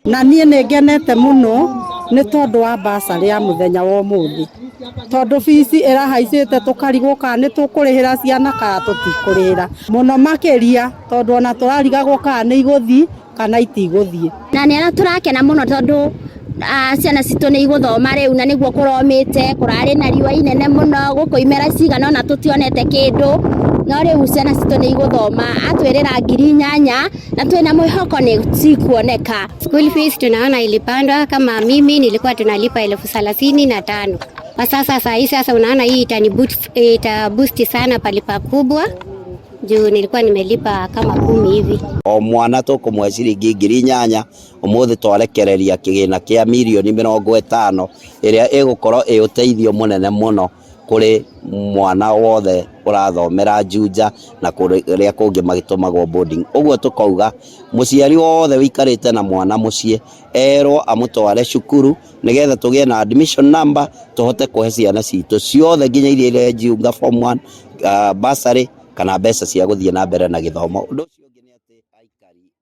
Na niĩ nĩ ngenete mũno nĩ tondũ wa bursary ya mũthenya wa ũmũthĩ, tondũ bici ĩrahaicĩte tũkarigwo kana nĩ tũkũrĩhĩra ciana kana tũtikũrĩhĩra, mũno makĩria tondũ ona tũrarigagwo kana nĩ igũthiĩ kana itigũthiĩ. Na nĩ tũrakena mũno tondũ ciana citũ nĩ igũthoma rĩu, na nĩguo kũromĩte, kũrarĩ na riũa inene mũno gũkũ, imera cigana ũna tũtionete kĩndũ, no rĩu ciana citũ nĩ igũthoma. Atwĩrĩra 8,000 na twĩna mwĩhoko nĩ cikuoneka. School fees tunaona ilipandwa. Kama mimi nilikuwa tunalipa 35,000 kwa sasa. Saa hii sasa unaona hii itani boost, ita boost sana palipa kubwa juu nilikuwa nimelipa kama 10 hivi. O mwana tũkũmũhe ciringi 8,000. Ũmũthĩ twarekereria kĩgĩna kĩa mirioni 50 ĩrĩa ĩgũkorwo ĩ ũteithio mũnene mũno kũrĩ mwana wothe ũrathomera Juja na kũrĩa kũngĩ magĩtũmagwo boarding. Ũguo tũkauga mũciari wothe wĩikarĩte na mwana mũciĩ erwo amũtware cukuru nĩgetha tũgĩe na admission number, tũhote kũhe ciana citũ ciothe nginya iria irejiunga form 1 bursary kana mbeca cia gũthiĩ na mbere na gĩthomo. Ũndũ ũcio.